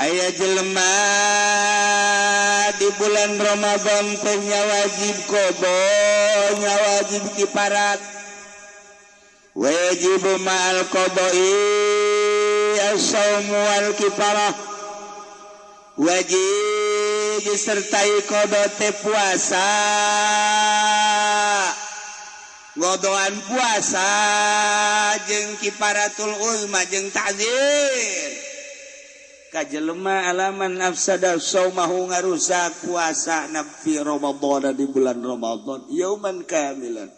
Aya jelema di bulan Ramadan teh nya wajib qadha, nya wajib kiparat. Wajib ma'al qada'i as-saumu wal kifarah. Wajib disertai qadha teh puasa. Ngodoan puasa jeung kifaratul uzma jeung ta'zir. Ka jelema alaman afsada saumahu ngarusak puasa fi Ramadan di bulan Ramadan yauman kamilan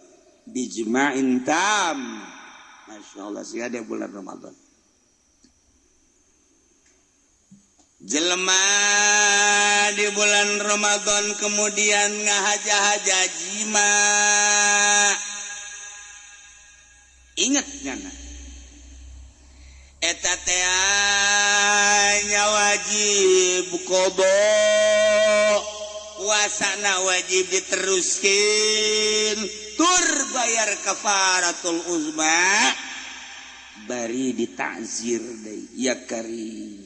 bijma'in tam. Masya Allah sih ada bulan Ramadan. Jelema di bulan Ramadan kemudian ngahaja-haja jima. Ingat nyana eta teh nya wajib qadha, puasana wajib diteruskeun tur bayar kafaratul uzma bari ditazir deui ya kari.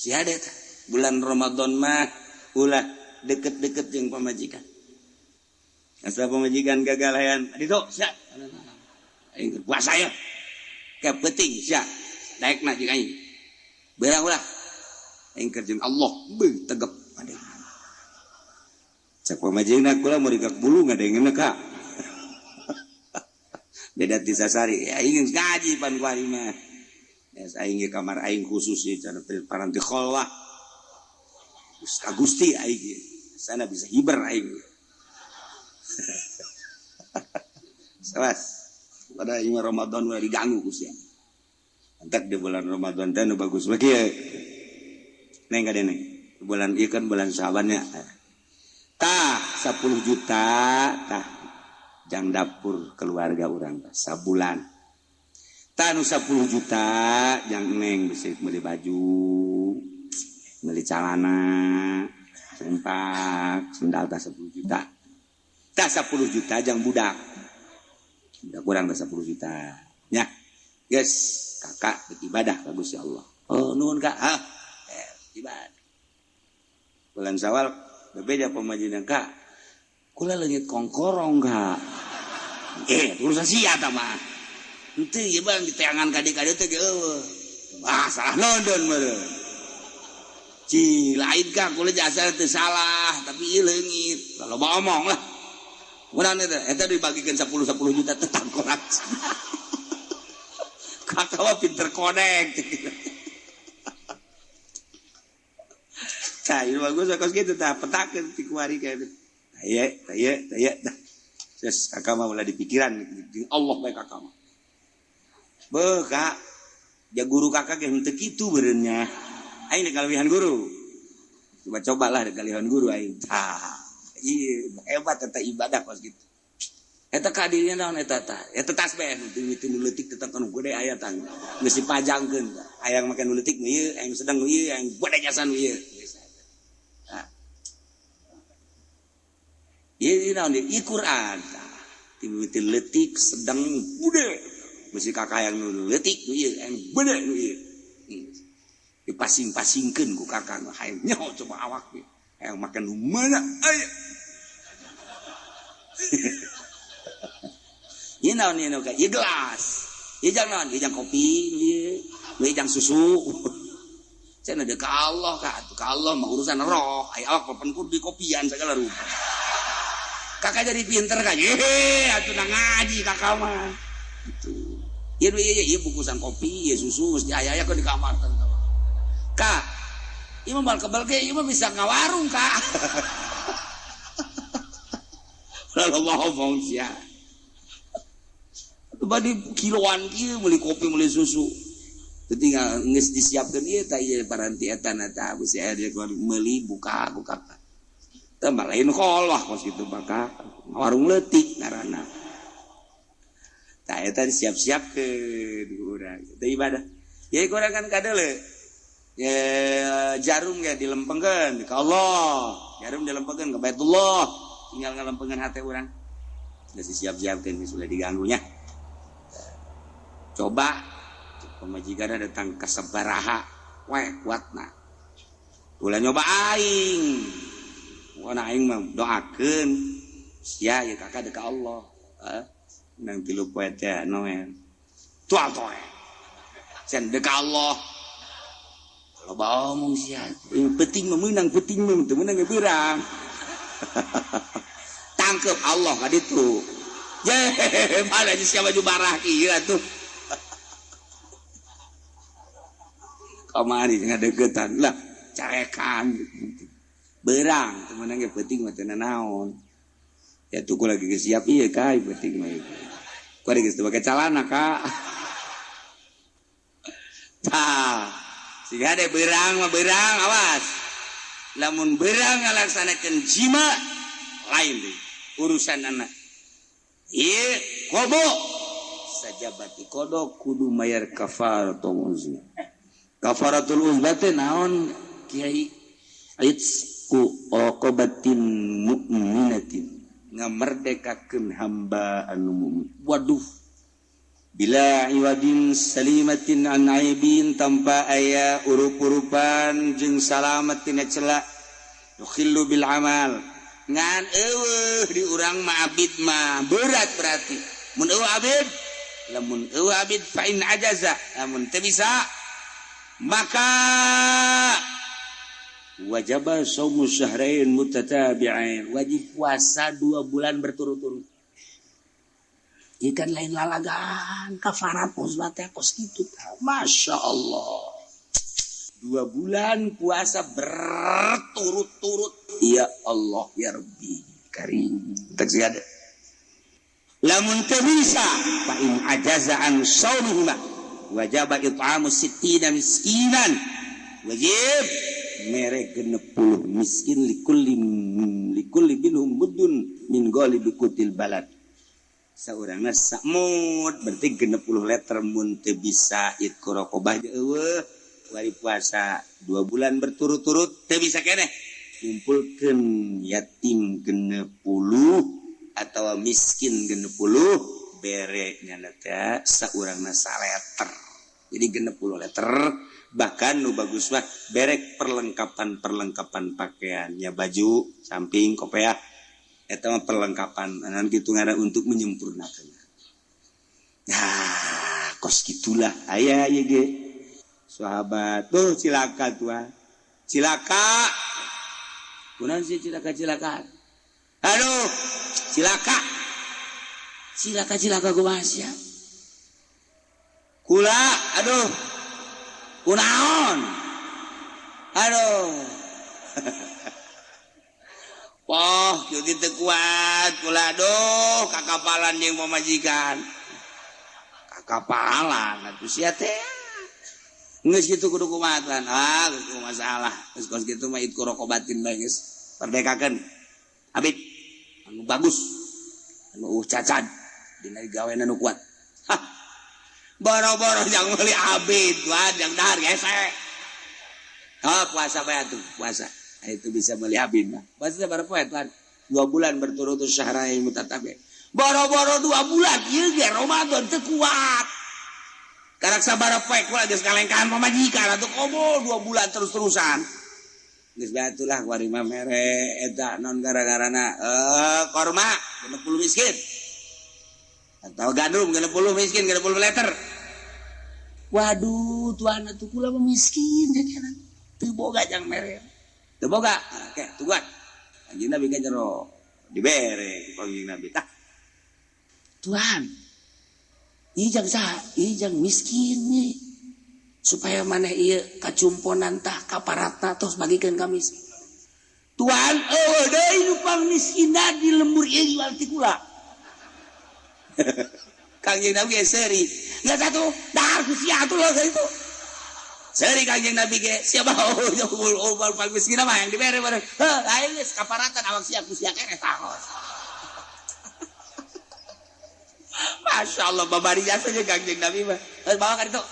Si ada bulan Ramadan mah ulah deket-deket jeung pamajikan. Asa pamajikan gagal hayan ditu sia. Aing puasa ya. Ka penting sia. Daekna jeung aing. Beurang ulah. Aing keur jeung Allah beuh tegep adeng. Cek pamajikanna kula mau dikak bulu ngadengeunna ka. Beda ti sasari. Aing geus ngaji pan kuari mah. Yes, aing ge kamar aing khusus ieu cara paranti kholwah. Ka Gusti aing ge. Sana bisa hiber aing. Sawas. Pada ieu Ramadan we diganggu ku sia. Entek di bulan Ramadan teh nu bagus mah kieu. Neng ka deneng. Bulan ieu kan bulan Syaban nya. Tah 10 juta tah jang dapur keluarga urang tah sabulan. Tanu 10 juta yang neng bisa beli baju, beli celana, sempak, sendal tah 10 juta. Tah 10 juta jang budak. Budak kurang tah 10 juta. Ya. Guys, kakak beribadah ka Gusti Allah. Oh, nuhun Kak. Hah? Ibadah. Bulan Syawal berbeda pemajikan Kak. Kula leungit kongkorong Kak. Urusan sia tah mah. Henteu ieu bang diteangan ka dieu teh eueuh. Wah, salah nonton meureun. Ci, lain Kak, kula jasa teu salah, tapi ieu leungit. Loba omong lah. Urang teh eta dibagikeun 10 juta tetap korak. Kakak mah pinter konek. Tah, ieu bagus kos kitu tah petakeun ti kuari ka itu. Tah ieu, tah ieu, tah. Geus kakak mah ulah dipikiran Allah bae kakak mah. Beuh Kak, ja guru kakak ge henteu kitu beureunnya. Aing dikalihan guru. Coba-cobalah dikalihan guru aing. Tah, ieu hebat eta ibadah kos kitu. Eta kadirnya naon eta tah? Eta tasbih nu mimiti nu leutik tetep nu gede aya tah. Geus dipajangkeun. Hayang make nu leutik nu ieu, hayang sedang nu ieu, hayang gede jasa nu ieu. Tah. Ieu naon ieu Quran tah. Mimiti leutik sedang gede. Mesti kakak yang nu leutik nu ieu, yang gede nu ieu. Dipasing-pasingkeun ku kakak hayang nyaho coba awak ge. Hayang make nu mana aya. Ieu naon ieu ka? Ieu gelas. Ieu jang naon? Ieu jang kopi ieu. Ieu jang susu. Cenah deuk ka Allah ka, atuh ka Allah mah urusan roh. Aya awak papan kudu dikopian segala rupa. Kakak jadi pinter ka. Ye, atuh na ngaji kakak mah. Gitu. Ieu ieu ieu bungkusan kopi, ieu susu mesti aya-aya di kamar. Kak, ieu mah bal kebel ge ieu mah bisa ngawarung, Kak. Lalu ngomong sia. Badi kiloan kieu meuli kopi meuli susu. Tinggal geus disiapkeun ieu tah ieu paranti eta na tah bisi aya dia meuli buka buka. Teh mah lain kolwah kos kitu maka warung leutik ngaranna. Tah eta disiap-siapkeun ku urang. Teh ibadah. Ye kurang kan kadele. Ye jarum ge dilempengkeun ka Allah. Jarum dilempengkeun ka Baitullah. Tinggal ngalempengkeun hate urang. Geus disiap-siapkeun geus ulah diganggunya. Coba pamajikan datang ka sabaraha Poe kuatna. Ulah nyoba aing. Pokona aing mah doakeun sia ieu kakak deuk ka Allah. Nang 3 poe teh Noel. Tual toe. Sen deuk ka Allah. Loba omong sia. Penting mah meunang, penting mah teu meunang ge beurang. Tangkep Allah ka ditu. Ye, mana sia baju barah kieu atuh. Kamari ngadeukeutan lah carekan beurang teu meunang ge penting mah teu nanaon. Ya tuh ku lagi geus siap ieu ka penting mah. Ku geus teu make calana ka. Tah, siga de beurang mah beurang awas. Lamun beurang ngalaksanakeun jima lain deui urusan anak. Ieu kobo sajabati kodo kudu mayar kafaratul uzma. Kafaratul uzma teh naon kiai? Itsku raqabatin mu'minatin, ngamerdekakeun hamba anu mukmin. Waduh, bila iwadin salimatin an aibin, tanpa aya urup-urupan jeung salamet tina cela, yukhillu bil amal. Ngan eueuh di urang mah abid mah berat berarti. Mun eueuh abid, lamun eueuh abid fa in ajaza, lamun teu bisa maka wajaba saumu syahrain mutatabi'ain, wajib puasa 2 bulan berturut-turut. Ikan lain lalagan kafarat uzlah teh kos kitu. Masya Allah, 2 bulan puasa berturut-turut. Ya Allah ya Rabbi karim. Tak ada. Lamun teu bisa fa in ajaza an saumihima wajaba it'amu sittina miskinan, wajib mere 60 miskin likulli minhum muddun min ghalibi qutil balad. Saurangna samud berarti 60 liter mun teu bisa itqu raqabah eueuh wari puasa 2 bulan berturut-turut teu bisa keneh kumpulkeun yatim 60 atawa miskin 60 bere nyana teh saurangna saleter. Jadi 60 liter. Bahkan nu bagus mah berek perlengkapan-perlengkapan pakaiannya, baju, samping, kopiah, eta mah perlengkapan anan kitu ngaran untuk menyempurnakan. Nah, kos gitulah aya ieu ge. Sahabat tuh cilaka tuan. Cilaka. Kunaon sih cilaka-cilaka? Aduh, cilaka. Cilaka-cilaka kumaha sia? Kula, aduh. Kunaon? Aduh. Wah, kieu teu kuat kula aduh kakapalan jeung pamajikan. Kakapalan atuh sia teh. Geus kitu kudu kumaha tuan? Ah, geus kumaha masalah. Geus kos kitu mah itku raqabatin bae geus. Perdekakeun. Abid anu bagus. Anu cacad dina gawean anu kuat. Hah. Boro-boro jang meuli abid tuan jang dahar gesek. Oh, puasa bae atuh, puasa. Itu bisa beli abid mah. Puasa sabaraha poe tuan? 2 bulan berturut-turut syahrain mutatabi. Boro-boro 2 bulan ieu ge Ramadan teu kuat. Karak sabaraha poe kula geus ngalengkahan pamajikan atuh komo 2 bulan terus-terusan. Geus bae atuh lah kuari mah mere eta non gara-garana korma 60 miskin. Atau gandum 60 miskin 60 liter. Waduh, tuan atuh kula mah miskin jajanan. Teu boga jang mere. Teu boga. Oke, tungguan. Kanjeng Nabi ka jero dibere ku Kanjeng Nabi. Tah. Tuan, ieu jang saha? Ieu jang miskin nih. Supaya maneh ieu kacumponan tah kaparatna tos bagikeun ka miskin. Tuan, eueuh deui nu pangmiskinna di lembur ieu jual ti kula. Kanjeng Nabi ge seuri. Geus atuh, dahar ku sia atuh lah itu. Seuri Kanjeng Nabi ge, siapa oh pang miskin mah yang dibere bareng. Heuh, aing geus kaparatan awak sia ku sia keneh tahos. Masya Allah, babari jasa jeung Kanjeng Nabi mah. Geus bawa ka ditu.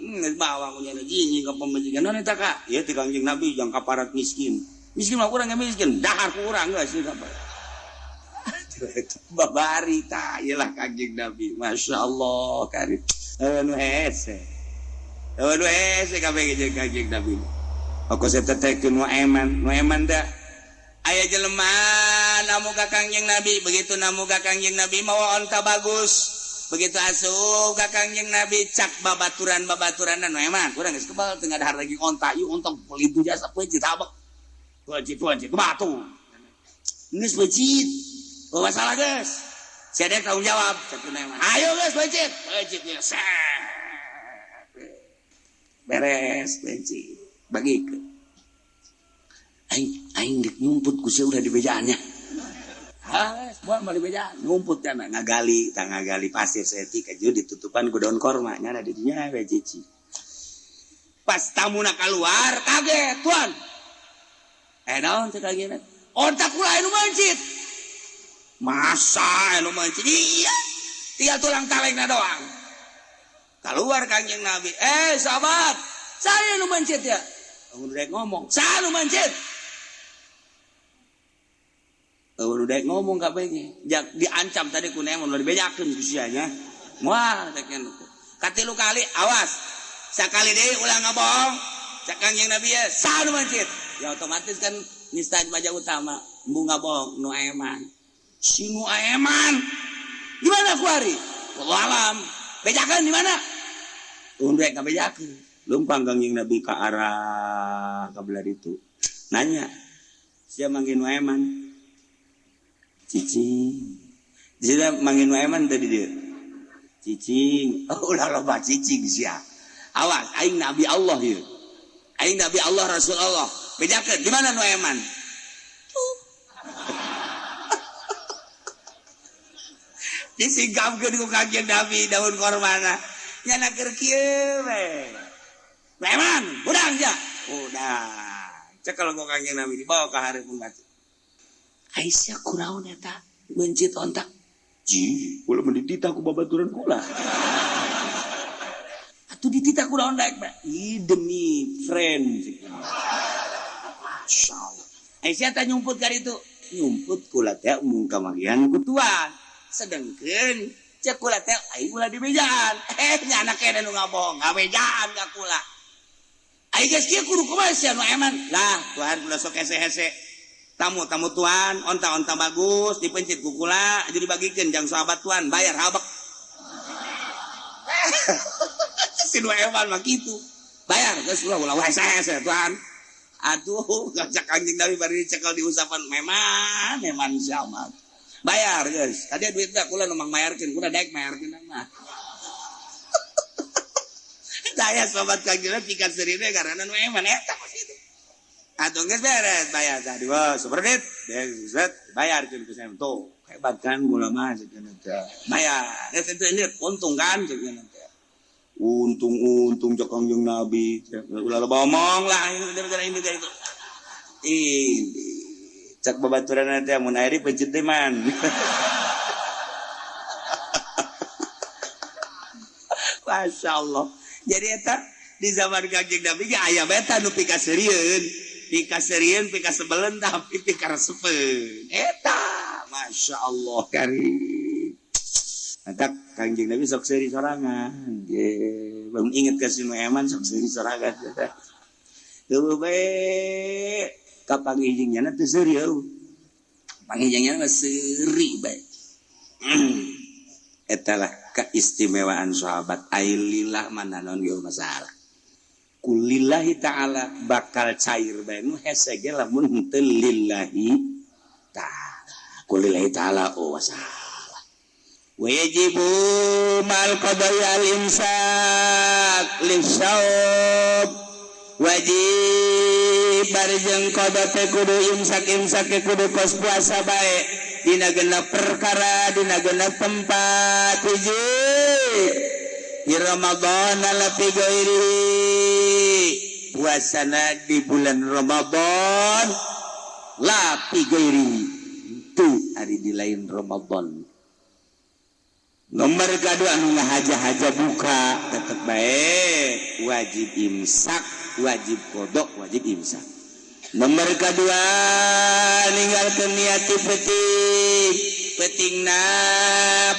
Geus bawa ku nyana jinjing ka pamajikan. Naon eta ka? Ieu teh Kanjeng Nabi jang kaparat miskin. Miskin mah urang ge miskin, dahar ku urang geus ieu kaparat. Babari tah ieu lah Kanjeng Nabi. Masya Allah karim. Nu hese. Aduh hese kabeh jeung Kangjeng Nabi. Aku saya tetekeun nu eman, nu eman teh aya jelema namu ka Kangjeng Nabi, begitu namu ka Kangjeng Nabi mawa onta bagus. Begitu asup ka Kangjeng Nabi cak babaturan-babaturan nu eman, urang geus kebal teu ngadahar lagi onta, ieu onta pelintu jasa peuncit habek. Peuncit peuncit batu. Geus peuncit. Oh masalah geus. Sia dek tanggung jawab cak nu eman. Ayo geus peuncit, peuncit nya. Beres peuncit. Bagikeun. Aing aing dek nyumput ku sia udah di bejaannya. Ah, buat mah di bejaan nyumput kan ngagali, tah ngagali pasir saeutik aju ditutupan ku daun korma nya ada di dinya we cici. Pas tamuna keluar kaget, tuan. Eh naon cek lagi onta kula anu mencit. Masa anu mencit? Iya. Tinggal tulang talengna doang. Keluar Kangjeng Nabi. Eh sahabat, saya nu mencit ya. Udah ngomong, saya nu mencit. Udah ngomong kabeh diancam tadi ku nemun udah dibejakeun ku sia nya. Moal cek katilu kali awas. Sakali deui ulah ngabohong. Cek Kangjeng Nabi ya, saha nu mencit. Ya otomatis kan nista baja utama, embung ngabohong nu eman. Si nu eman. Gimana kuari? Wallahu alam. Bejakeun di mana? Undek kabejakeun. Lumpang Kangjeng Nabi ke arah kabelah itu. Nanya, sia manggil nu eman? Cicing. Sia manggil nu eman tadi dia. Cicing. Oh, ulah loba cicing sia. Awas, aing Nabi Allah ieu. Aing Nabi Allah Rasul Allah. Bejakeun di mana nu eman? Tuh. Disingkapkeun ku Kangjeng Nabi daun kormana. Nyana keur kieu we. Nu eman, hudang sia. Hudang. Cek kalau ku Kangjeng Nabi dibawa ka hareupeun batu. Aisyah kunaon eta mencit ontak. Ji, kula mah dititah ku babaturan kula. Atuh dititah ku naon daek bae? Ih demi friend. Masyaallah. Aisyah teh nyumput ka ditu. Nyumput kula teh mung kamagihan ku tuan. Sedengkeun cek kula teh aing ulah dibejaan. Eh nya anak kene nu ngabohong, ngabejaan ka kula. Aing geus kieu kudu kumaha sia nu eman? Lah, tuan kula sok hese-hese. Tamu-tamu tuan, onta-onta bagus, dipencit ku kula, jadi dibagikeun jang sahabat tuan, bayar habek. Si nu eman mah kitu. Bayar geus ulah ulah hese-hese tuan. Aduh, ngajak Kangjeng Nabi bari dicekel diusapan meman, meman siapa. Bayar geus. Tadi duitna kula nu mang mayarkeun, kula daek mayarkeun mah. Saya sobat Kangjeng Nabi pika seurina karena nu eman eta kos kitu. Atuh geus beres bayar tadi wah super duit beres bayar keun ku saya tuh hebat kan gula mah sekian teh bayar geus teu ini untung kan sekian teh untung untung cek Kangjeng Nabi ulah loba omong lah ini itu ini cek babaturan teh mun aya di pencit teh man. Masya Allah. Jadi eta di zaman Kangjeng Nabi ge aya beta nu pikaseurieun, pikaseurieun, pikasebeleun tapi pikaresepeun. Eta Masya Allah karim. Maka Kangjeng Nabi sok seuri sorangan. Ye, belum inget ka si nu eman sok seuri sorangan eta. Teu bae kapanggijingnya teu seuri eueuh. Panggijingnya mah seuri bae. Eta lah keistimewaan sahabat. Ailillah mana non ge masalah. Kulillahi ta'ala bakal cair bae nu hese ge lamun henteu lillahi ta'ala. Kulillahi ta'ala oh masalah. Wajibu mal qada'i al imsak lisawab. Wajib barjeng qada teh kudu imsak imsak kudu kos puasa bae dina genep perkara dina genep tempat hiji di Ramadan la fi ghairihi puasana di bulan Ramadan la fi ghairihi itu hari di lain Ramadan. Nomor kedua anu ngahaja-haja buka tetep bae wajib imsak, wajib qada, wajib imsak. Nomor kedua ninggalkeun niat ti peuting, peutingna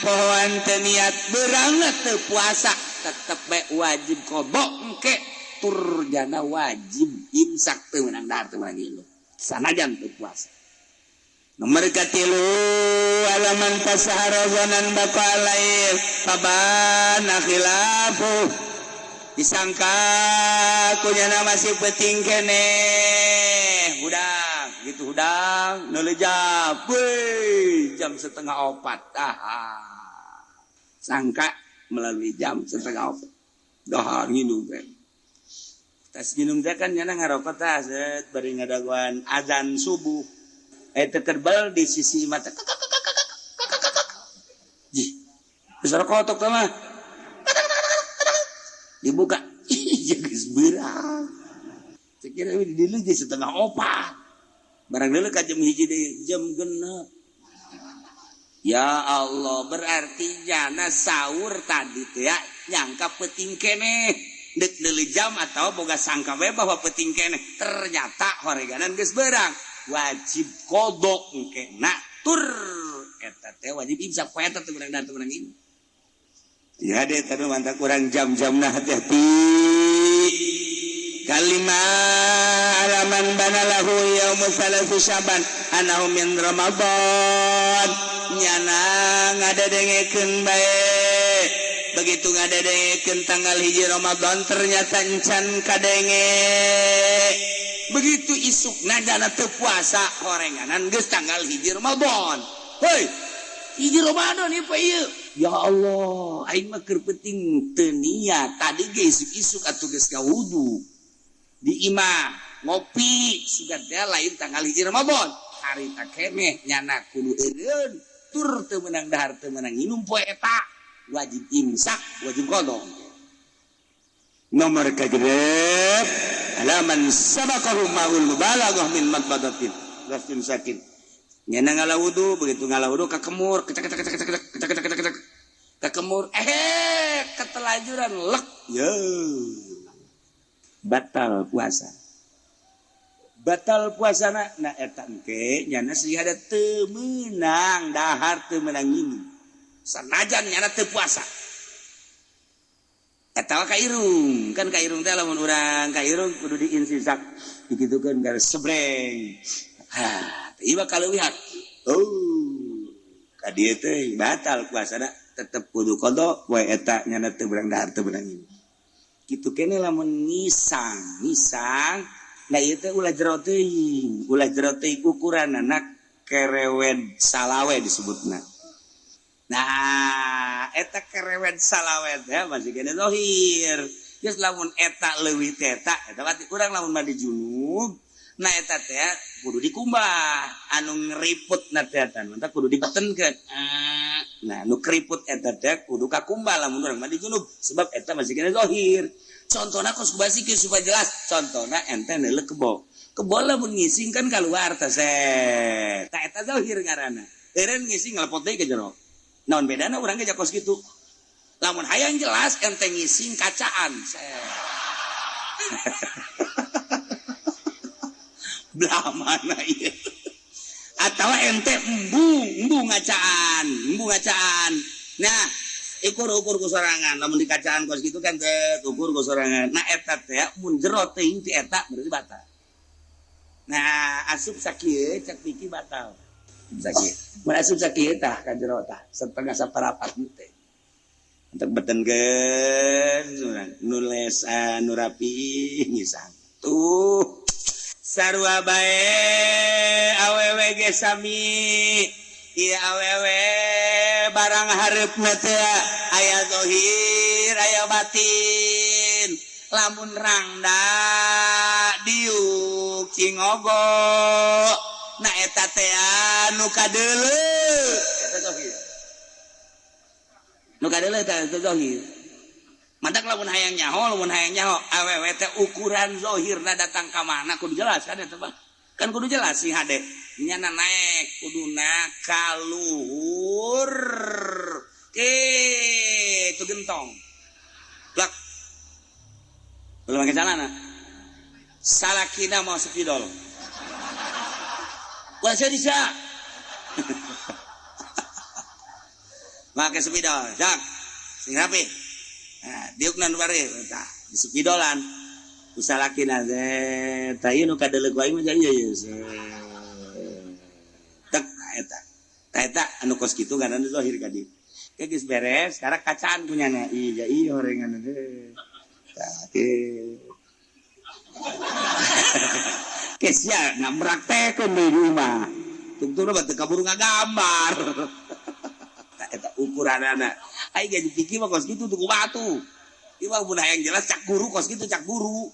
pohoan teu niat beurangna teu puasa. tetep bae wajib qada engke tur jana wajib imsak teu meunang dahar teu meunang nginum sanajan teu puasa. Nomor katilu alaman tasahara zanan baqa lail fabana khilafu disangka kunyana masih penting kene hudang gitu hudang neulejap weh jam 3:30 ah sangka melalui jam 3:30 dahar nginum teh tas nginum teh kan nyana ngarokok tah set bari ngadaguan azan subuh teu kerbel di sisi mata jih geus kotok teh mah dibuka ih geus beurang cek kira di dieu geus 3:30 barang deuleu ka jam 1 deui jam 6. Ya Allah berarti jana sahur tadi teh ya nyangka penting keneh dek deuleu jam atau boga sangka we bahwa penting keneh ternyata horeganan geus beurang wajib qada engke na tur eta teh wajib imsak poe eta teu meunang teu meunang ini. Ya deh tadi mantap kurang jam-jamna hati-hati. Kalima alaman banalahu yaumu salasu syaban anahu min Ramadan nyana ngadedengekeun bae begitu ngadedengekeun tanggal 1 Ramadan ternyata encan kadenge begitu isukna jana teu puasa horenganan geus tanggal 1 Ramadan. Hoi 1 Ramadan ieu pa ieu ya Allah aing mah keur penting teu niat tadi ge isuk-isuk atuh geus ngawudu di imah ngopi sugan teh lain tanggal 1 Ramadan harita keneh nyana kudu eureun tur teu meunang dahar teu meunang nginum poe eta wajib imsak wajib qada. Nomor kagenep alaman sabaqahu ma'ul mubalaghah min madbadatin lafzin sakin nyana ngala wudu begitu ngala wudu kakemur kecek kecek kecek kecek kecek kecek kecek kakemur ketelajuran lek yo batal puasa batal puasana na eta engke nyana sihada teu meunang dahar teu meunang nginum sanajan nyana teu puasa eta ka irung kan ka irung teh lamun urang ka irung kudu diinsisak dikitukeun garis sebreng ha ieu kaleuwihan oh ka dieu teh batal puasana tetep kudu qada we eta nyana teu meunang dahar teu meunang nginum kitu kene lamun ngisang ngisang nah ieu teh ulah jero teuing ukuranana kerewed salawe disebutna. Nah eta kerewed salawe teh masih kene zahir geus lamun eta leuwih teh eta eta berarti urang lamun mandi junub nah eta teh kudu dikumbah anu ngeriput na teh eta mantap kudu dibetenkeun. Nah nu keriput eta teh kudu kakumbah lamun urang mandi junub sebab eta masih kene zahir. Contohna kos kubasikeun supaya jelas contohna ente neuleuh kebo kebo lamun ngising kan keluar teh set tah eta zahir ngaranna eureun ngising ngalepot deui ke jero naon bedana urang ge kos kitu lamun hayang jelas ente ngising kacaan set belah mana ieu atawa ente embung ngacaan nah ukur-ukur ku sorangan lamun dikacaan kos kitu kan teh ukur ku sorangan nah eta teh mun jero teuing ti eta berarti batal. Nah asup sakieu cek piki batal sakieu mun asup sakieu tah ka jero tah setengah saparapat teh untuk betenkeun nules nu rapi ngisang tuh sarua bae awewe ge sami ieu awewe barang hareupna teh aya zahir aya batin lamun rangda diuk cingogo na eta teh nu kadeuleu eta zahir nu kadeuleu eta zahir mantak lamun hayang nyaho awewe teh ukuran zahirna datang ka mana kudu jelas kan eta bang kan kudu jelas sih hade nyana naek kuduna kaluhur itu gentong plak belum pakai celana salakina mau spidol wah saya bisa pakai spidol jak sing rapi Nah, diukna nu bareuh tah di sepidolan. Ku salakina teh tah ieu nu kadeuleuk ku aing mah ieu ieu. Tek eta. Tah eta anu kos kitu ngaranna zahir ka dieu. Geus beres, sekarang kacaan punyana. Iya, iya horengan teh. Tah kieu. Geus sia ngapraktekeun deui di imah. Tungtungna mah teu kaburu ngagambar. Tah eta ukuranana. Aing ge dipikir mah kos kitu tuh ku batu. Ieu mah mun hayang jelas cak guru kos kitu cak guru.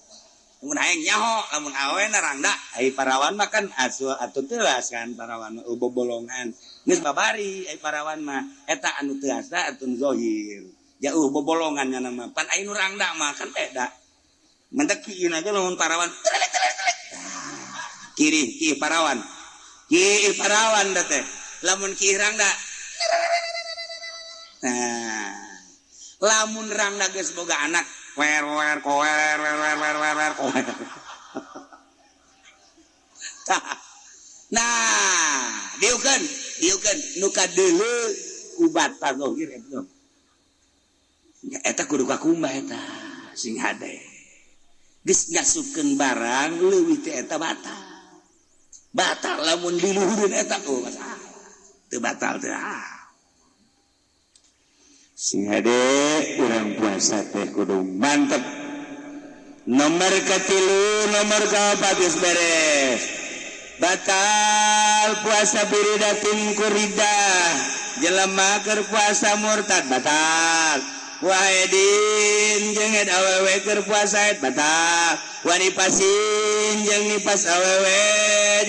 Mun hayang nyaho lamun awena rangda, ai parawan mah kan asu atuh teuas kan parawan mah bobolongan. Geus babari ai parawan mah eta anu teuasna atuh zahir. Jauh bobolongan nya mah. Pan ai nu rangda mah kan beda. Mentek kieu aja lamun parawan. Telek telek telek. Kiri ki parawan. Ki parawan da teh. Lamun ki rangda. Nah, lamun rangda geus boga anak wer wer kower wer wer wer wer wer kower. Nah, diukeun, diukeun nu kadeuleu ku batal zahir eta. Eta kudu kakumbah eta sing hade. Geus ngasupkeun barang leuwih teh eta batal. Batal lamun diluhureun eta oh masalah. Teu batal teh. Sing hade urang puasa teh kudu mantep. Nomor katilu, nomor kaopat geus beres. Batal puasa biridatin kuridah. Jelema keur puasa murtad batal. Wahidin jeung haid awewe keur puasa haid batal. Wanipasin jeung nipas awewe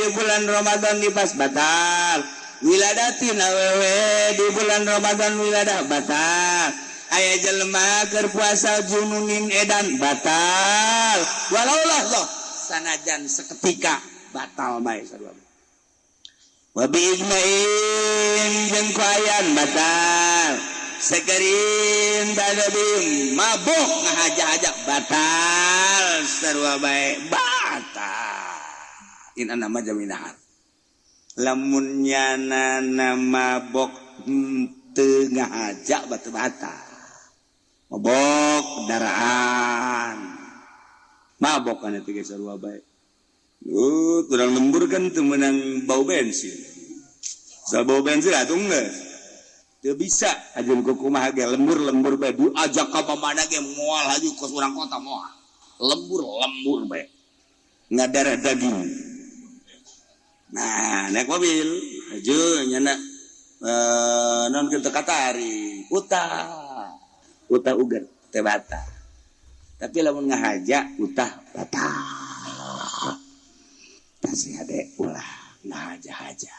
di bulan Ramadan nipas batal. Wiladatin awewe di bulan Ramadan wiladah batal. Aya jelema keur puasa jununin edan batal. Walaulah loh sanajan seketika batal bae sarua. Wa bi ijma'in jeung kuayan batal. Segerin badabim mabuk ngahaja-haja batal sarua bae batal. In nama jaminah. Lamun nyana mabok teu ngahaja batu batal. Mabok daraan. Mabok kan eta ge sarua bae. Kurang lembur kan teu meunang bau bensin. Sa bau bensin atuh geus. Teu bisa ajeun kumaha ge lembur-lembur bae diajak ka mana ge moal haju kos urang kota moal. Lembur-lembur bae. Ngadarah daging. Nah, naik mobil aju nyana non kitu katari utah utah uger teh batal. Tapi lamun ngahaja utah batal. Tasih hade ulah ngahaja-haja.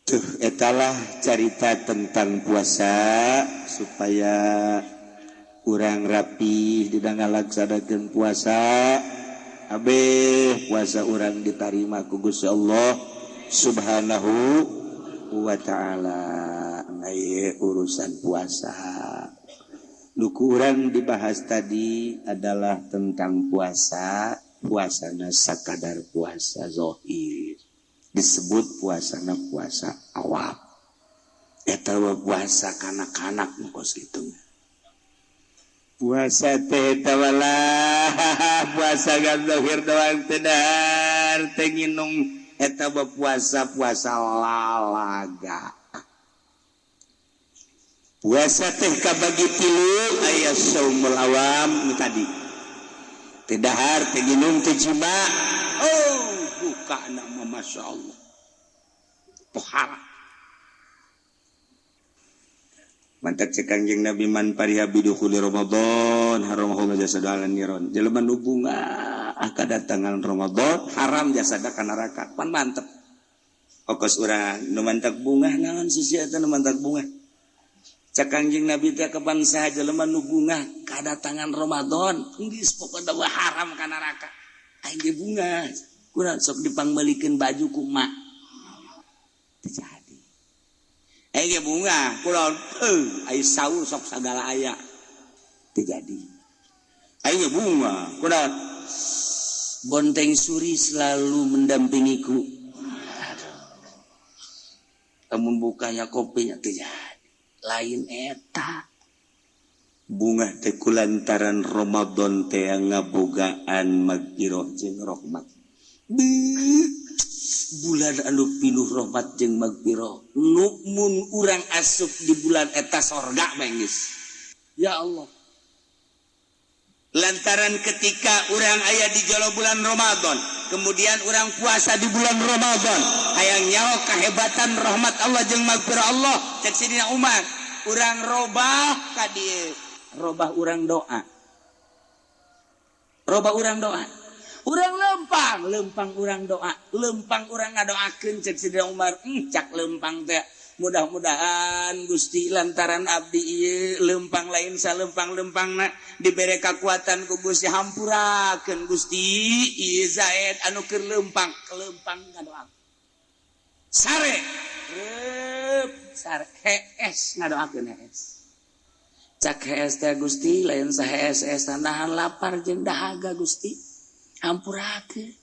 Tuh etalah carita tentang puasa supaya kurang rapi di ngalaksanakeun puasa. Abeh puasa urang ditarima ku Gusti Allah Subhanahu wa ta'ala. Nah, urusan puasa nu ku urang dibahas tadi adalah tentang puasa. Puasana sakadar puasa zahir disebut puasana puasa awam. Eta puasa kanak-kanak kos kitu. Puasa teh tawalah puasa gazahir doang teh dahar teh nginum eta puasa puasa lalaga. Puasa teh kabagi tilu aya saumul awam nu tadi. Teh dahar teh nginum teh jima. Oh, buka nama Masya Allah. Tohara. Mantak cek Kangjeng Nabi man pariha bidukhuli Ramadan haramahu jasada ala niron. Jelema nu bungah kadatangan Ramadan haram jasada ka neraka. Pan mantep. Okos urang nu mantak bungah naon sisi eta nu mantak bungah. Cek Kangjeng Nabi teh kapan saha jelema nu bungah kadatangan Ramadan geus pokona haram ka neraka. Aing ge bungah. Kurang sok dipangmeulikeun baju ku emak. Teu jadi. Aing ge bunga, kulon, ai saur sok sagala aya. Teu jadi. Aing ge bunga, kulon. Bonteng suri selalu mendampingiku. Aduh. Lamun bukanya kopinya teu jadi. Lain eta. Bunga teh kulantaran Ramadan teh ngabogaan magfirah jeung rahmat. Bulan anu pinuh rahmat jeung magfirah. Nu mun urang asup di bulan eta sorga bae geus. Ya Allah. Lantaran ketika urang aya di jolo bulan Ramadan, kemudian urang puasa di bulan Ramadan, hayang nyaho kehebatan rahmat Allah jeung magfirah Allah, cek Sidina Umar, urang robah ka dieu, robah urang doa. Robah urang doa. Urang lempang, lempang urang doa, lempang urang ngadoakeun cek Sidina Umar, cak lempang teh. Mudah-mudahan Gusti lantaran abdi ieu lempang lain salempang-lempangna dibere kakuatan ku Gusti hampurakeun Gusti ieu Zaid anu keur lempang kelempang ngadoa sare reup sare hees ngadoakeun hees cak hees teh Gusti lain sahees-hees nahan lapar jeung dahaga Gusti hampurakeun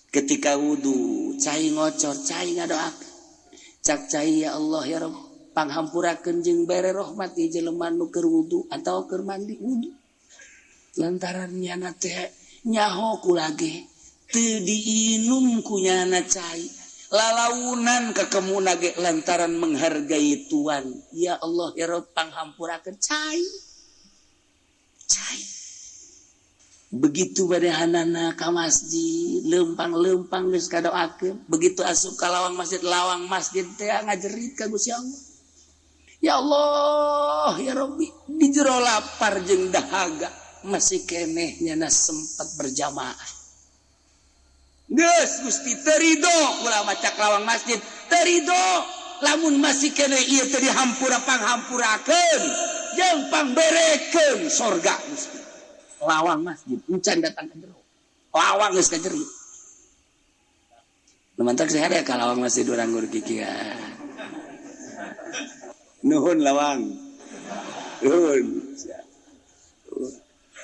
ketika wudu cai ngocor cai ngadoakeun cak cai ya Allah ya Rabb panghampurakeun jeung bere rahmat di jelema nu keur wudu atawa keur mandi wudu lantaran nyana teh nyaho kula ge teu diinum ku nyana cai lalaunan kakemuna ge lantaran menghargai tuan ya Allah ya Rabb panghampurakeun cai cai begitu badehanana ka masjid lempang-lempang geus kadoakeun begitu asup ka lawang masjid teh ngajerit ka Gusti Allah ya Allah ya Rabbi di jero lapar jeung dahaga masih keneh nyana sempat berjamaah geus Gusti teu rido kula maca lawang masjid teu rido lamun masih keneh ieu teh dihampura panghampurakeun jeung pangberekeun sorga Gusti lawang masjid encan datang ke jero lawang geus ka jero nu mantak sehat ya ka lawang masjid urang gur kikian nuhun lawang nuhun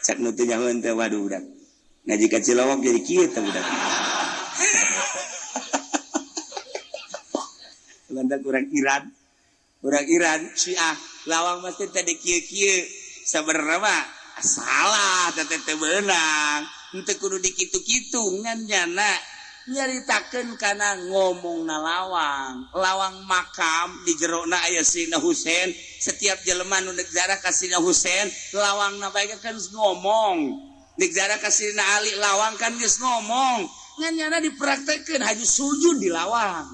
cak nu teu nyahoeun teh waduh budak ngaji ka Cilawak jadi kieu teh budak mantak urang Iran Syiah lawang masjid teh di kieu-kieu sabenerna mah salah teh teh beunang henteu kudu dikitu-kitu ngan nyana nyaritakeun kana ngomongna lawang lawang makam di jerona aya Sayyidina Husain setiap jelema nu deuk ziarah ka Sayyidina Husain lawangna bae kan geus ngomong deuk ziarah ka Sayyidina Ali lawang kan geus ngomong ngan nyana dipraktekeun haju sujud di lawang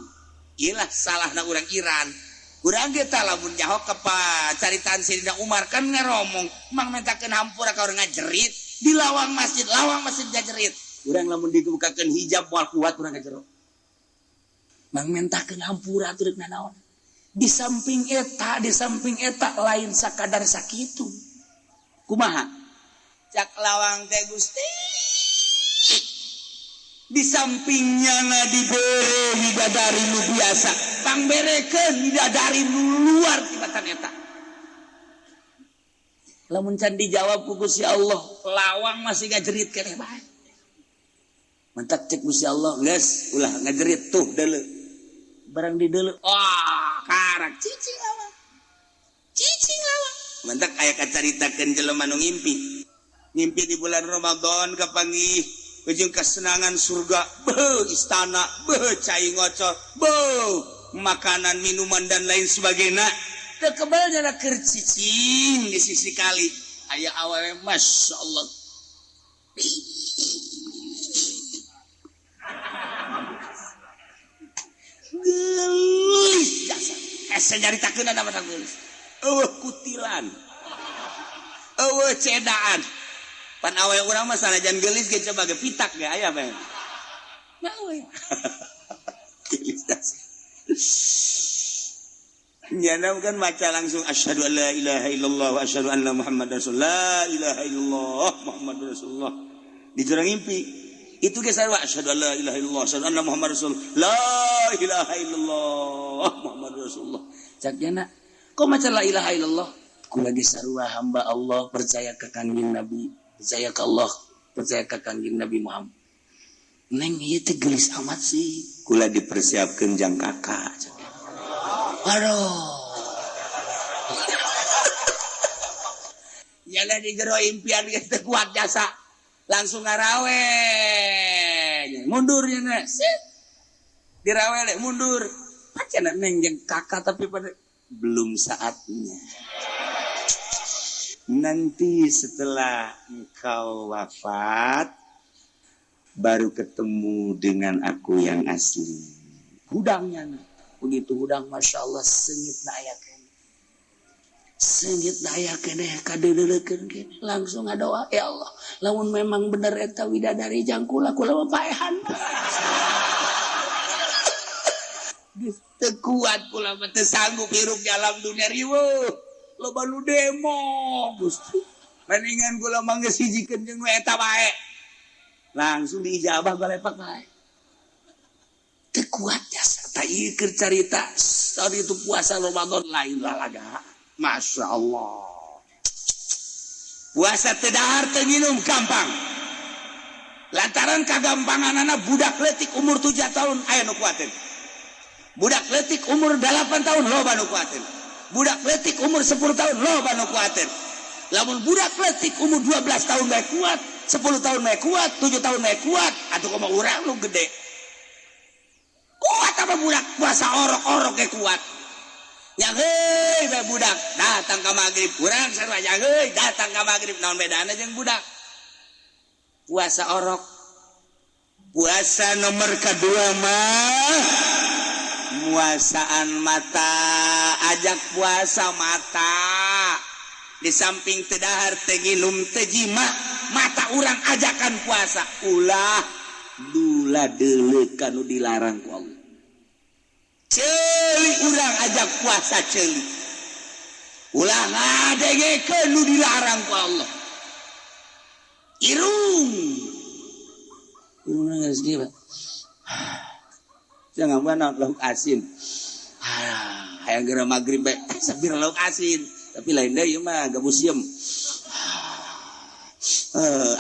ieu lah salahna urang Iran. Urang ge tah lamun nyaho ka caritaan Sayyidina Umar kan ngaromong mang mentakeun hampura ka urang ngajerit di lawang masjid ngajerit urang lamun dibukakeun hijab moal kuat urang ka jero mang mentakeun hampura atuh rek nanaon di samping eta lain sakadar sakitu kumaha cak lawang teh Gusti di sampingnya na dibere bidadari nu biasa pangberekeun bidadari nu luar tibatan eta lamun can dijawab ku Gusti Allah lawang masih ngajerit keneh bae mantak cek Gusti Allah geus ulah ngajerit tuh deuleu barang di deuleu wah karak cicing lawang mantak aya kacaritakeun jelema nu ngimpi ngimpi di bulan Ramadan kapanggih ujung kesenangan surga, beuh istana, beuh cai ngocor, beuh makanan, minuman dan lain sebagainya. Teu kebal nyana keur cicing di sisi kali. Aya awewe Masya Allah. Geulis jasa. Hese nyaritakeun nama geulis. Eueuh kutilan. Eueuh cedaan. Pan awe urang mah sanajan geulis ge coba ge pitak ge aya bae. Nah we. Geulis jasa. Nyana kan maca langsung asyhadu an la ilaha illallah wa asyhadu anna muhammadar rasulullah. La ilaha illallah muhammadur rasulullah. Di jurang mimpi itu ge sarua asyhadu an la ilaha illallah asyhadu anna muhammadar rasulullah. La ilaha illallah muhammadur rasulullah. Cak nyana kok maca la ilaha illallah? Kula ge sarua hamba Allah percaya ka Kangjeng Nabi. Percaya ke Allah, percaya ke Kangjeng Nabi Muhammad. Neng ieu teh geulis amat sih. Kula dipersiapkeun jang kakak. Aduh. Nyana di jero impian geus teu kuat jasa. Langsung ngarawe. Mundur nya. Sit. Dirawele mundur. Pacan neng jeung kakak tapi pada belum saatnya. Nanti setelah engkau wafat baru ketemu dengan aku yang asli. Hudangnya begitu hudang Masya Allah sengit na aya keneh. Sengit na aya keneh kadeuleukeun keneh. Langsung ngadoa ya Allah, lamun memang bener eta widadari jang kula kula mah paehan. Geus teu kuat kula mah teu sanggup hirup di alam dunia riweuh. Loba nu demo Gusti. Mendingan kula mah geus hijikeun jeung nu eta bae. Langsung diijabah balepak bae. Teu kuat jasa. Tak ieu keur carita tadi itu puasa Ramadan lain lalaga. Masya Allah. Puasa teu dahar teu nginum gampang. Lantaran kagampanganana budak leutik umur 7 tahun aya nu kuateun. Budak leutik umur 8 tahun loba nu kuateun. Budak leutik umur 10 tahun loba nu kuateun. Lamun budak leutik umur 12 tahun bae kuat, 10 tahun bae kuat, 7 tahun bae kuat, atuh kumaha urang nu gede. Kuat apa budak puasa orok-orok ge kuat. Yang heuy bae budak datang ka magrib, urang sarua yang heuy datang ka magrib, naon bedana jeung budak? Puasa orok. Puasa nomor kedua mah muasaan mata, ajak puasa mata. Di samping teu dahar teu nginum teu jima, mata urang ajakan puasa. Ulah dula deuleuh kanu dilarang ku Allah. Ceuli urang ajak puasa ceuli. Ulah ngadengekeun nu dilarang ku Allah. Irung. Irung geus kieu. Jangan mana lauk asin. Hayang geura magrib bae sabir lauk asin. Tapi lain deui ieu mah gabus sieum.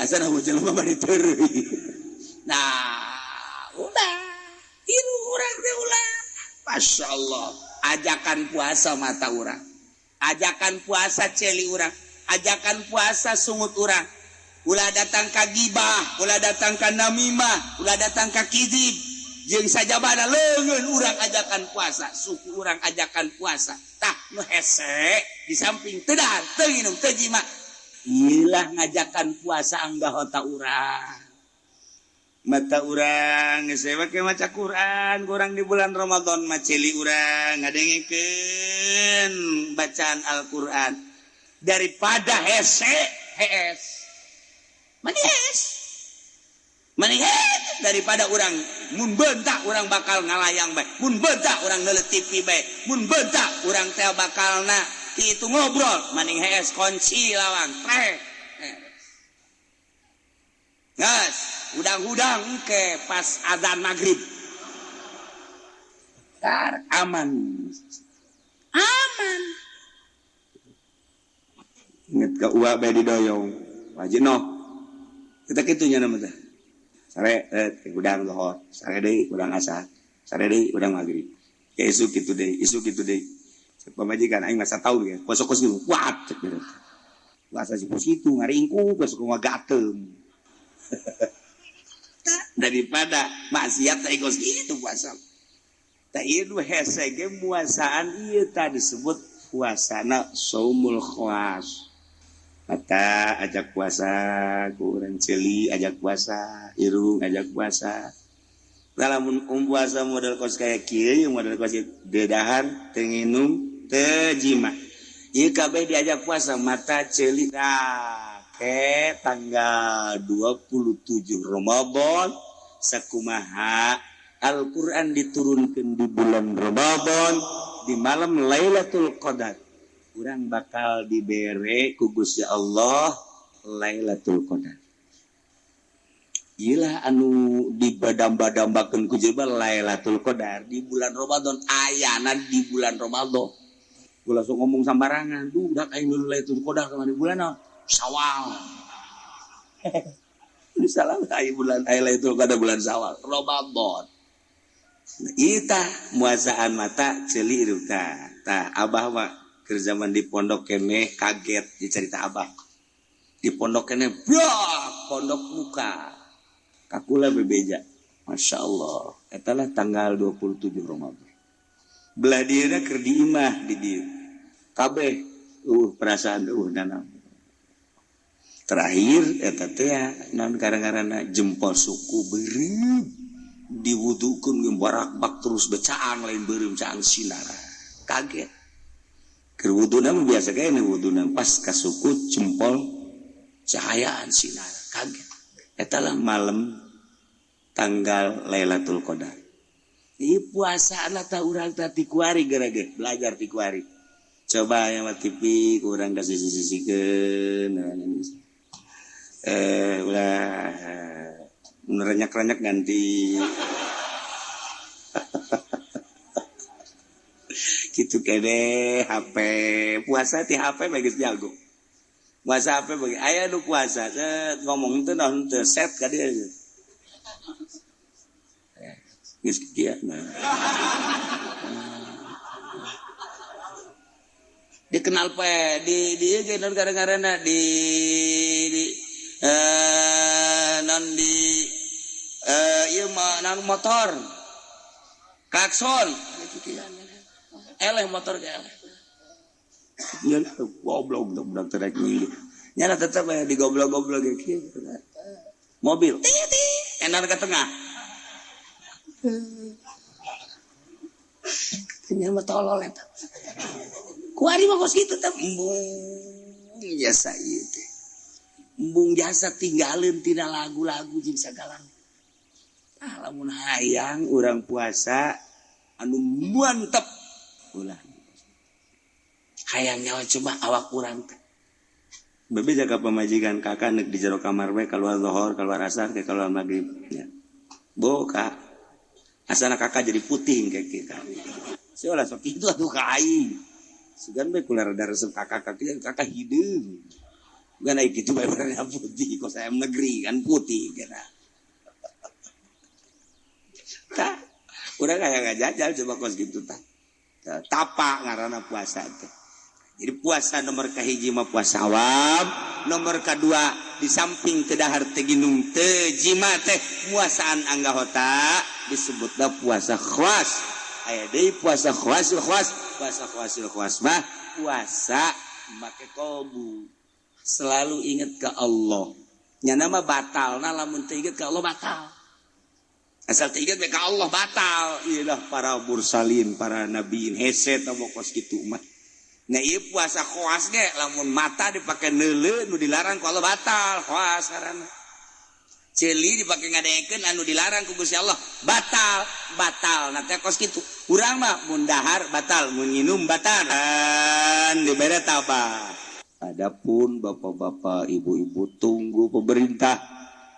Asana mun jelema bade teureui. Nah, ulah irung urang teh ulah. Masya Allah, ajakan puasa mata urang, ajakan puasa ceuli urang, ajakan puasa sungut urang. Ulah datang ka gibah, ulah datang ka namimah, ulah datang ka kizib. Jeung sajabana leungeun urang ajakan puasa, suku urang ajakan puasa. Tah nu hese di samping teu dahar, teu nginum, teu jima. Ieulah ngajakan puasa anggota urang. Mata urang geus make maca Quran, kurang di bulan Ramadan mah ceuli urang ngadengekeun bacaan Al-Qur'an daripada hese hees. Manis. Manis daripada urang mun bentak urang bakal ngalayang bae, mun bentak urang neuleut TV bae, mun bentak urang teh bakalna kitu ngobrol, maning hees kunci lawang trek. Gas, hudang-hudang ke pas azan maghrib. Tar, aman. Aman. Ingat ke uak bae didoyong. Wajib noh. Kita kitunya nama teh. Sare hudang lohor, sare deui hudang asar, sare deui hudang maghrib. Ya isuk kitu deui, isuk kitu deui. Cek pamajikan aing masa tahu ya, kos-kos gitu kuat cek gitu. Puasa si kos itu ngaringkuk geus kumaha gateum. Daripada maksiat teh kos kitu puasa. Tah ieu nu hese ge muasaan ieu tah disebut puasana saumul khawas. Mata ajak puasa, ku urang ceuli ajak puasa, irung ajak puasa. Lamun puasa model kos kaya kieu, model kos ieu dahar, teu nginum, teu jima. Ieu kabeh diajak puasa mata ceuli tah ke tanggal 27 Ramadan sakumaha Al-Qur'an diturunkan di bulan Ramadan di malam Lailatul Qadar. Urang bakal dibere ku Gusti Allah Lailatul Qadar. Iyalah anu dibadamba-dambakeun ku jelema Lailatul Qadar di bulan Ramadan, ayana di bulan Ramadan. Gua langsung ngomong sambarangan, duh dak aing dulu Lailatul Qadar sama di bulan Syawal. Ini salah aya bulan aya Lailatul Qadar bulan Syawal, Ramadan. Ita muasaan mata ceuli irung tah. Tah abah mah keur zaman di pondok keneh kaget dicerita abah. Di pondok kene brak pondok muka. Kakula bebeja. Masya Allah. Eta lah tanggal 27 Ramadan. Belah dieuna keur di imah di dieu. Kabeh perasaan nanam. Terakhir eta teh naon gara-garana jempol suku beureum diwudukeun jeung barakbak terus becaang lain beureum caang sinara. Kaget. Keur wuduna mah biasa kae wuduna pas ka suku jempol cahayaan sinara. Kaget. Eta lah malam tanggal Lailatul Qadar. Ieu puasa lah tah urang tah ti kuari gara-gara belajar ti kuari. Coba yang TV kurang kasih sisi-sisikeun ulah merenyak-renyak ganti. Gitu kene HP puasa ti HP bagus jago. Puasa HP bagi aya nu puasa set ngomong teu naon teu set ka dieu. Geus kieu nah. Dikenal pe di ieu ge naon gara-garana di non di ieu mah naon motor klakson eleh motor ge eleh nya goblok budak terek milu nya tetep aya di goblok-goblok ge kieu mobil enar ke tengah nya mah tolol eta kuari mah kos kitu teh embung jasa ieu teh embung jasa tinggalin tina lagu-lagu jeung sagala. Ah lamun hayang urang puasa anu mantep ulah. Hayang nyawa coba awak urang teh. Bebe jaga pamajikan kakak nek di jero kamar we keluar zuhur, keluar asar, ke keluar maghrib nya. Bo kak. Asana kakak jadi putih kayak kita. Sia lah sok kitu atuh ka aing. Sugan bae kula rada resep kakak kakak hideung. Bukan naik gitu bae warna putih kok saya negeri kan putih kena. Tah, urang aya ngajajal coba kos gitu tah. Tapa ngaranna puasa teh. Jadi puasa nomor kahiji mah puasa awam, nomor kadua di samping teu dahar teu ginung teu jima teh puasaan anggahota disebutna puasa khawas. Aya deui puasa khawasil khawas, puasa khawasil khawas mah puasa make qalbu. Selalu ingat ke Allah. Nyana mah batal, nah lamun teu inget ke Allah batal. Asal teu inget ke Allah batal. Ieu lah para mursalin, para nabiin hese tah kos kitu mah. Nah ieu puasa khawas ge lamun mata dipake neuleu nu dilarang ku Allah batal, khawas ngaranna. Ceuli dipake ngadengekeun anu dilarang ku Gusti Allah batal, batal. Nah teh kos kitu. Urang mah mun dahar batal, mun nginum batal. Dan dibere tabah. Adapun bapak-bapak, ibu-ibu tunggu pemerintah.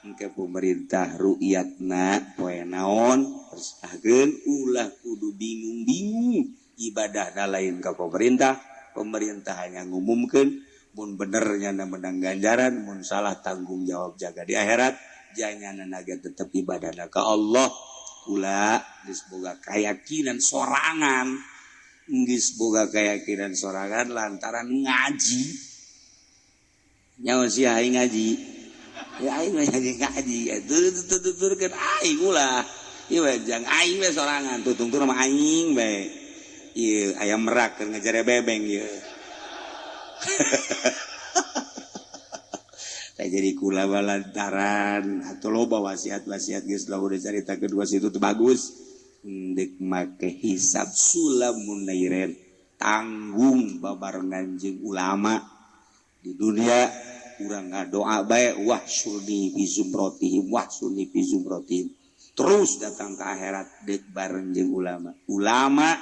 Engke pemerintah ru'yatna poe naon persahkeun ulah kudu bingung-bingung ibadah lain ka pemerintah. Pemerintah hanya ngumumkeun mun bener nyana menang ganjaran, mun salah tanggung jawab jaga di akhirat. Janyana naga tetep ibadahna ka Allah. Kula geus boga keyakinan sorangan. Geus boga keyakinan sorangan lantaran ngaji. Nyawa si aing ngaji. Ya aing mah ngaji. Tuturkeun aing ulah. Ieu we jang aing we sorangan tutungtur mah aing bae. Ieu ayam merak keur ngejare bebeng ieu. Tah jadi kula lantaran atuh loba wasiat-wasiat geus lah udah carita kedua situ teu bagus. Deuk make hisab sulamun nairen tanggung babarengan jeung ulama di dunia urang ngadoa bae wah surni fi zumratihim wah surni fi zumratihim terus datang ke akhirat deuk bareng jeung ulama. Ulama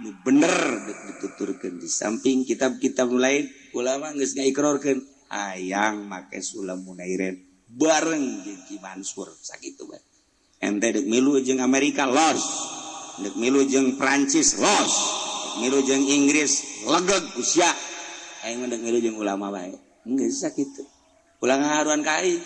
nu bener deuk dituturkeun di samping kitab-kitab lain ulama geus ngaikrarkeun hayang make sulam munairen bareng jeung Ki Mansur sakitu bae. Ente deuk milu jeung Amerika los, deuk milu jeung Prancis los, milu jeung Inggris legeg usia. Aing mah deuk milu jeung ulama bae. Geus sakitu. Ulah ngaharuan ka aing.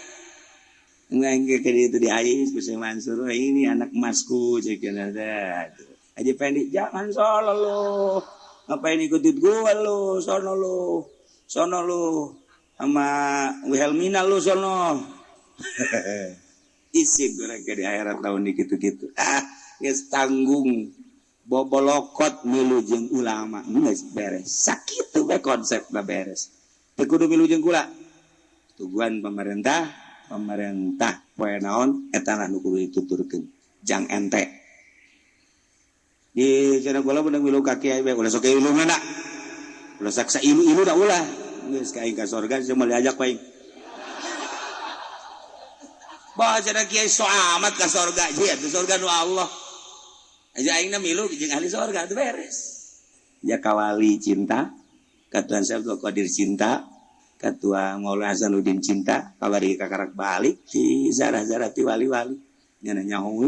Aing ke dieu di aing Gusti Mansur ini anak emasku ceuk teh. Haji Pendi jangan solo lu. Ngapain ikutin gua lu? Sono lu. Sono lu. Sama Wilhelmina lu sono. Isi urang ke di akhirat lamun di kitu-kitu. Ah, geus tanggung bobolokot milu jeung ulama geus beres. Sakitu we konsepna beres. Teu kudu milu jeung kula. Tuguan pemerintah, pemerintah poe naon eta lah nu kudu dituturkeun. Jang ente. Di cenah kula beunang milu ka kiai bae ulah sok ilu mana. Ulah saksa ilu-ilu da ulah. Geus ka aing ka sorga sia moal diajak ku aing. Bah cenah kiai so amat ka sorga, ieu teh sorga nu Allah. Aja aing na milu jeung ahli sorga teu beres. Ya kawali cinta, katuan Syekh Abdul Qadir cinta, katua Maulana Hasanuddin cinta, kabari kakarak balik ti zarah-zarah ti wali-wali. Nya nyaho.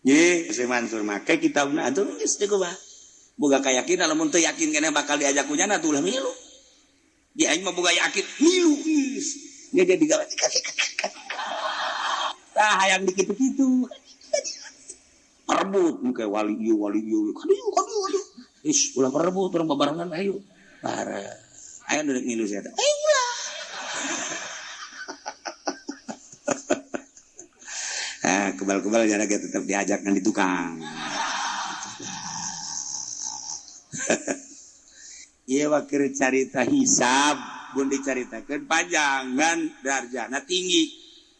Ye, si Mansur make kitabna atuh geus teu kumaha. Boga kayakinan lamun teu yakin keneh bakal diajak ku nyana atuh ulah milu. Di aing mah boga yakin milu geus. Nya jadi gawe. Tah hayang dikitu-kitu. Perebut muka wali ieu wali ieu. Kadieu kadieu kadieu. Ish, ulah perebut urang babarengan ayo. Bareng. Ayo duduk ngilu sia teh. Eh ulah. Ah, kebal-kebal jara ge tetep diajak ngan di tukang. Ieu wakir carita hisab mun dicaritakeun panjang ngan darjana tinggi.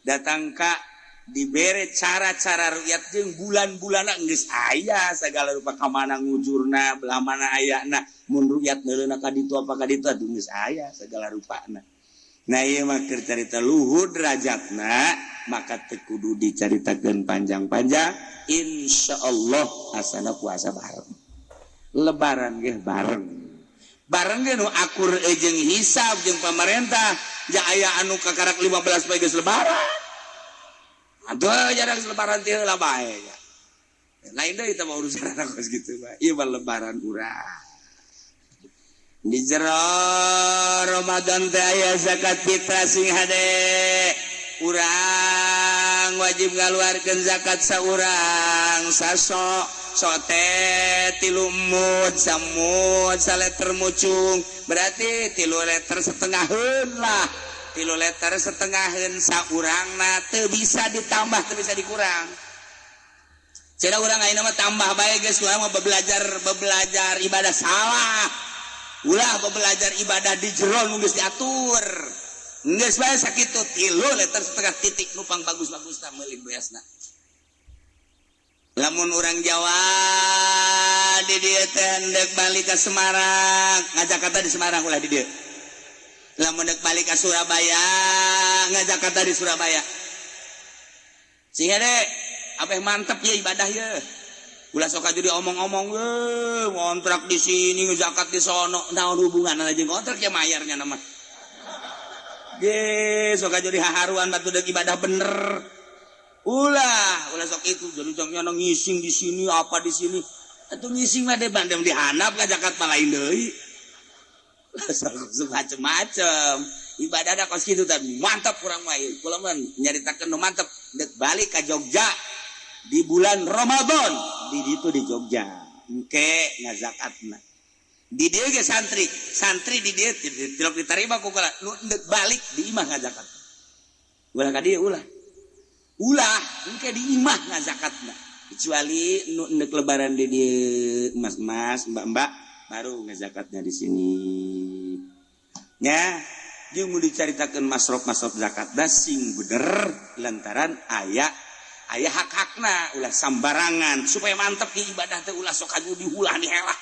Datang ka dibere cara-cara rukyat jeung bulan-bulanna geus aya sagala rupa ka mana ngujurna belah mana ayana mun rukyat neuleuna ka ditu apa ka ditu atuh geus aya sagala rupana. Nah ieu mah keur carita luhur derajatna maka teu kudu dicaritakeun panjang-panjang. Insyaallah asana puasa bareng lebaran ge bareng bareng ge nu akur jeung hisab jeung pamarentah ja aya anu kakarak 15 poe geus lebaran. Aduh jarang lebaran teh heula bae. Lain deui teh mah urusan kos kitu mah. Ieu mah lebaran urang. Di jero Ramadan teh aya zakat fitrah sing hade. Urang wajib ngaluarkeun zakat saurang saso sote 3 mud samud saleter mucung berarti 3 liter setengaheun lah. 3 liter setengaheun saurangna teu bisa ditambah teu bisa dikurang. Cenah urang ayeuna mah tambah bae geus urang mah bebelajar ibadah salah. Ulah bebelajar ibadah di jero nu geus diatur. Geus bae sakitu 3 liter setengah titik nupang bagus-bagusna meuli beasna. Lamun urang Jawa di dieu teh hendeuk balik ka Semarang, ngajakarta di Semarang ulah di dieu. Lamun dek balik ke Surabaya, ngajakarta di Surabaya. Sehingga deh, apa yang mantep ya ibadah ya. Ulah sok aja diomong-omong, ngontrak di sini, ngezakat di sono. Naon hubungan aja ngontrak ya mayarnya nama. Ge, sok aja dihaharuan batu dek ibadah bener. Ulah, ulah sok itu jadi jangnya ngising di sini apa di sini. Atuh ngising mah deh bandem dihanap ngazakat mah lain deui. Macem-macem ibadah ada kos kitu teh mantap kurang mah ieu. Kula mah nyaritakeun nu mantep dek balik ka Jogja di bulan Ramadan di ditu di Jogja engke ngazakatna di dieu ge santri santri di dieu tilok ditarima ku kula nu dek balik di imah ngazakat ulah ka dieu ulah ulah engke di imah ngazakatna kecuali nu endek lebaran di dieu mas-mas mbak-mbak baru ngezakatnya di sini. Nya, jeung mun dicaritakeun masrof-masrof zakat da sing bener lantaran aya aya hak-hakna ulah sambarangan supaya mantep di ibadah teh ulah sok aju dihulah dihelah.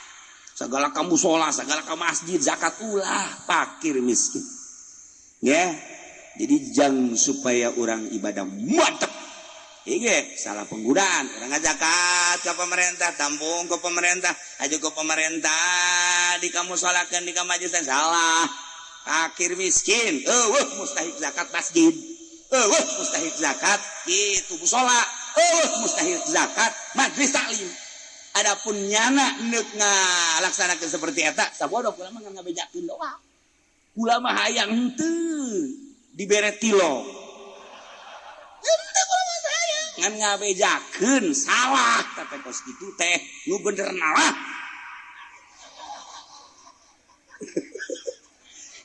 Segala ka mushola, segala ka masjid zakat ulah fakir miskin. Ya. Jadi jang supaya orang ibadah mantep. Iya, salah penggunaan. Orang ngazakat ke pemerintah, tampung ke pemerintah, aja ke pemerintah, di kamu sholakeun, di kamu majelis salah. Fakir miskin, eueuh mustahik zakat masjid. Eueuh mustahik zakat itu mushola, eueuh mustahik zakat majelis taklim. Adapun nyana neuk ngalaksanakeun seperti eta, sabodoh kula mah ngabejakeun doang. Kula mah hayang henteu dibere tilo. Henteu kula mah hayang ngan ngabejakeun salah teh kos kitu teh nu bener nalah.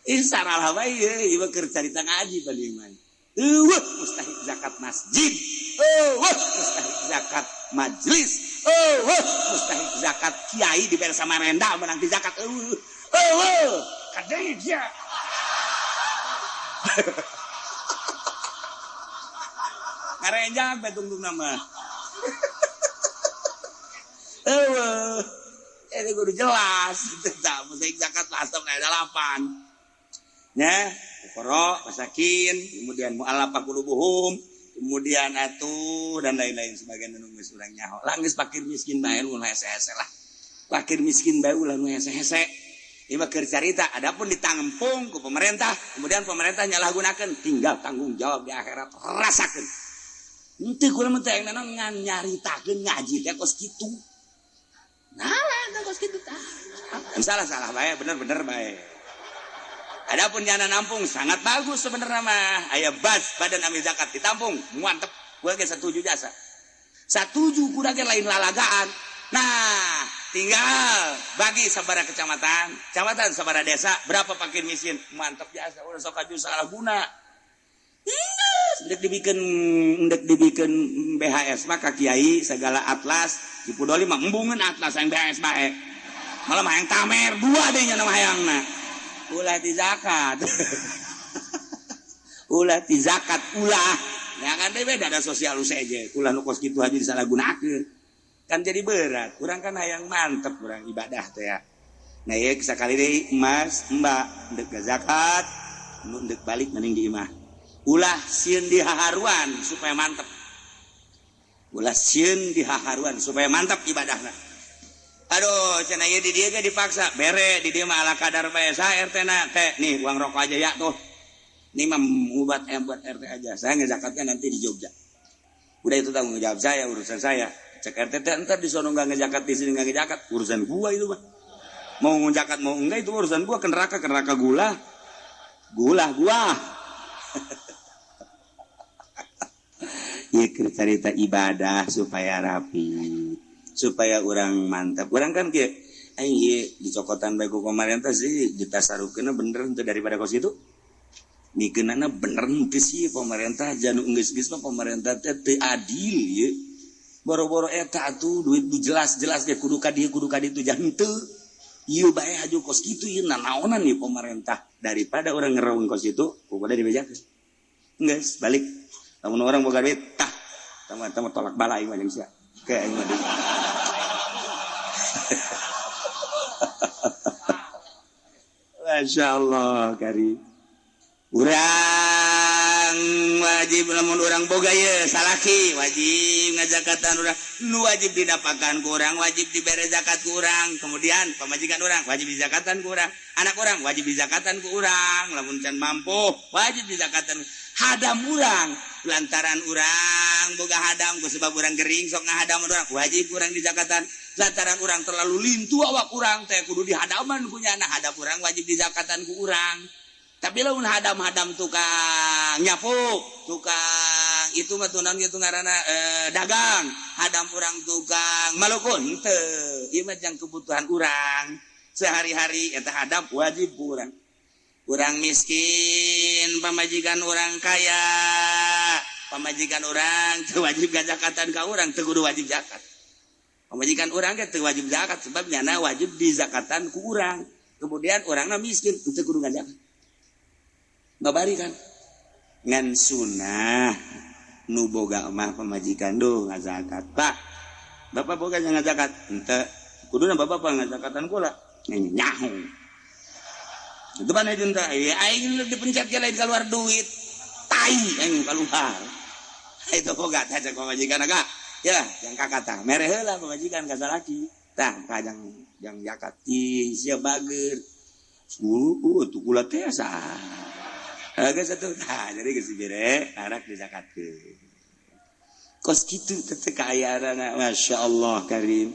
Ih salah bae ieu mah keur carita ngaji paling mah. Eueuh mustahik zakat masjid. Eueuh mustahik zakat majlis. Eueuh mustahik zakat kiai dibere Samarinda menang ti zakat eueuh. Eueuh kadang dia. Ngarenjang bae tungtung mah. Eueuh. Ini kudu jelas. Tak mustahik zakat asam ada 8. Nya, fuqara, masakin, kemudian mu'allafah qulubuhum, kemudian atuh dan lain-lain sebagian nu geus urang nyaho. Lah geus fakir miskin bae ulah hese-hese lah. Fakir miskin bae ulah nu hese-hese. Ieu mah keur carita, adapun ditampung ku pemerintah, kemudian pemerintah nyalahgunakeun, tinggal tanggung jawab di akhirat rasakeun. Henteu kula mah teh ngan nyaritakeun ngaji teh kos kitu. Nah, lah kos kitu tah. Salah-salah bae, bener-bener bae. Adapun jana nampung sangat bagus sebenarnya mah. Aya bas badan amil zakat ditampung, mantep. Gua ge setuju jasa. Satuju kuda ge lain lalagaan. Nah, tinggal bagi sabara kecamatan, kecamatan sabara desa, berapa fakir miskin, mantep jasa. Udah sok aju salah guna. Ndek dibikin BHS mah ka kiai segala atlas, Cipudoli mah embungeun atlas yang BHS bae. Malah mah hayang tamer dua deh nya nama hayangna. Ulah ti zakat. Ulah ti zakat ulah. Ya kan teh beda ada sosial aja. Ulah nu kos kitu aja disalahgunakeun. Kan jadi berat. Urang kan hayang mantep urang ibadah teh ya. Nah ieu sakali deui emas, mbak ndek zakat, nu ndek balik mending di imah. Ulah sieun di haharuan supaya mantep. Ulah sieun di haharuan supaya mantap ibadahna. Aduh, cenah ieu di dieu ge dipaksa. Bere di dieu mah ala kadar bae sa RT na teh. Nih uang rokok aja ya tuh. Ini mah buat buat RT aja. Saya ngezakatnya nanti di Jogja. Udah itu tanggung jawab saya, urusan saya. Cek RT teh entar di sono enggak ngezakat, di sini enggak ngezakat, urusan gua itu mah. Mau ngezakat mau enggak itu urusan gua, ke neraka gula. Gula gua. Ieu cerita ibadah supaya rapi, supaya orang mantap. Orang kan kieu aing ieu dicokotan bae ku pemerintah sih ditasarufkeunna bener henteu daripada kos kitu. Mikeunana bener henteu sih pemerintah janu geus-geus mah pemerintah teh teu adil ieu. Boro-boro eta atuh duit nu jelas-jelas ge kudu ka dieu kudu ka ditu jangan henteu. Ieu bae haju kos kitu ieu nanaonan ieu pemerintah daripada orang ngereung kos kitu kudu dibejakeun. Geus balik. Lamun orang boga duit tah tama tolak bala aing mah jeung sia. Kayak aing mah. Masya Allah kari. Urang wajib lamun urang boga ye salaki wajib ngajakatan urang nu wajib dinapakan ku urang wajib dibere zakat ku urang, kemudian pamajikan urang wajib dizakatan ku urang, anak urang wajib dizakatan ku urang, lamun can mampu wajib dizakatan hadam urang lantaran urang boga hadam ku sebab urang gering sok ngahadam urang wajib urang dizakatan, lantaran urang terlalu lintu awak urang teh kudu dihadaman ku nyana hadam urang wajib dizakatan ku urang. Tapi lamun hadam-hadam tukang nyapu, tukang itu mah tunan gitu ngaranna dagang, hadam urang tukang malukun teu. Ieu mah jang kebutuhan urang sehari-hari eta hadam wajib ku urang. Urang miskin, pamajikan urang kaya, pamajikan urang teu wajib gazakatan ka urang, teu kudu wajib zakat. Pamajikan urang ge teu wajib zakat sebab nyana wajib dizakatan ku urang. Kemudian urangna miskin teu kudu ngazakat. Babari kan ngan sunah nu boga mah pamajikan duh ngazakat. Pak, bapak boga ngazakat henteu kuduna bapak pa ngazakatan kula nyaho. Itu mana jeung teh aing dipencet ge lain keluar duit tai aing keluar. Itu boga teh cek pamajikan aga ya jang kakak tah mere heula pamajikan ka salaki tah ka jang zakat ih sia bager tuh kula teh sah. Agak satu, nah, jadi geus dibere anak dizakatkeun. Kos kitu teh kaayaan Masya Allah karim.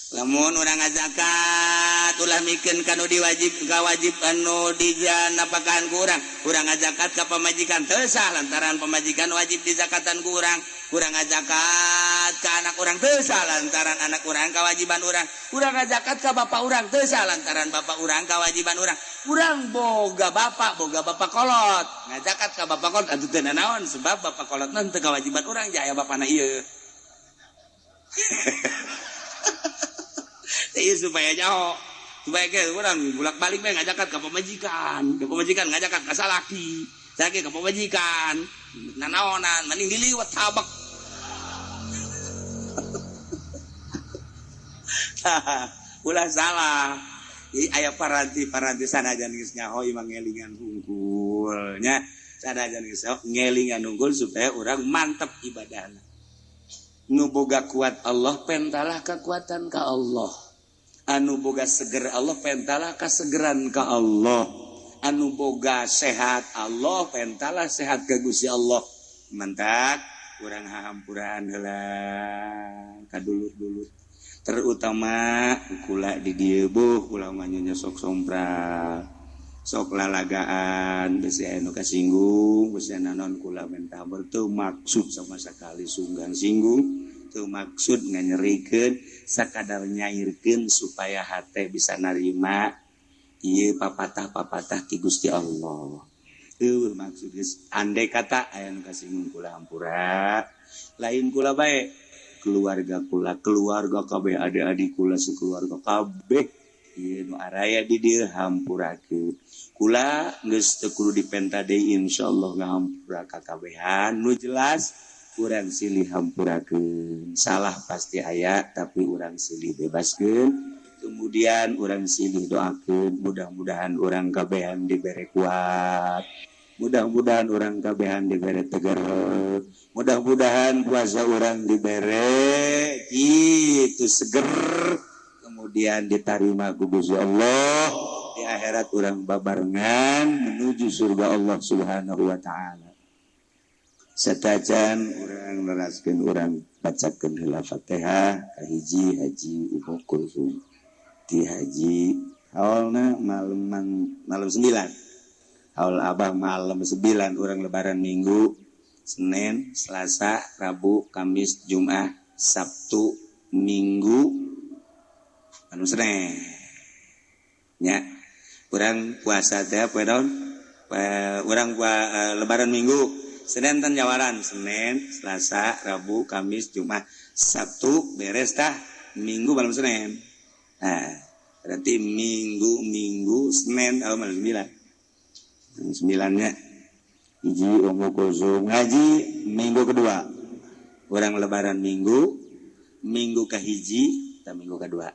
Lamun urang ngazakat ulah mikeun ka nu diwajib ka wajib anu dijanapakahan ku urang. Urang ngazakat ka pamajikan teu sah lantaran pamajikan wajib dizakatan ku urang. Urang ngazakat ka anak urang teu sah lantaran anak urang kewajiban urang. Urang ngazakat ka bapak urang teu sah lantaran bapak urang kewajiban urang. Urang boga bapak, boga bapak kolot, ngazakat ka bapak kolot atuh teu nanaon, sebab bapak kolot mah teu kewajiban urang, jaya bapana ieu. Iya, supaya jauh, supaya ke urang bolak-balik bae ngazakat ka pamajikan, ka pamajikan ngazakat ka salaki, salaki ka pamajikan, nanaonan mending diliwat tabak. Ulah salah. Jadi aya paranti-paranti sanajan geus nyaho imah ngelingan hungkul nya, sanajan geus ngelingan hungkul supaya urang mantep ibadahna. Nu boga kuat Allah pentalah kekuatan ka Allah, anu boga seger Allah pentalah kasegeran ka Allah, anu boga sehat Allah pentalah sehat ka Gusti Allah. Mantak urang hahampuraan heula ka dulur-dulur, terutama kula di dieu buh, kula mah nya sok sompral, sok lalagaan, besi aya nu kasinggung, besi naon, kula minta teu maksud sama sekali sunggang singgung, teu maksud nganyerikeun, sakadar nyairkeun supaya hate bisa narima ieu papatah-papatah ti Gusti Allah. Teu maksud geus, andai kata aya nu kasinggung kula hampura, lain kula bae, keluarga kula, keluarga kabeh, adik-adik kula sekeluarga kabeh ieu nu araya di dieu hampurakeun. Kula geus teu kudu dipenta deui, insyaallah ngahampura kakabehan. Nu jelas urang silih hampurakeun, salah pasti aya tapi urang silih bebaskeun, kemudian urang silih doakeun, mudah-mudahan urang kabehan dibere kuat, mudah-mudahan urang kabehan dibere tegar, mudah-mudahan puasa urang dibere kitu seger, kemudian diterima ku Gusti Allah, di akhirat urang babarengan menuju surga Allah Subhanahu wa taala. Satajan urang neraskeun, urang bacakeun heula Fatihah kahiji Haji Ummu Kulsum di Haji haulna malam malam 9, haul Abah malam 9, urang lebaran Minggu, Senin, Selasa, Rabu, Kamis, Jumat, Sabtu, Minggu, anu Senin nya urang puasa teh poe naon, urang lebaran Minggu, Senin tan jawaran, Senin, Selasa, Rabu, Kamis, Jumat, Sabtu, beres tah Minggu malam Senin. Nah, berarti Minggu Minggu Senin oh, malam 9 sembilannya hiji Ummu Kulsum ngaji minggu kedua, urang lebaran Minggu, minggu kahiji dan minggu kedua.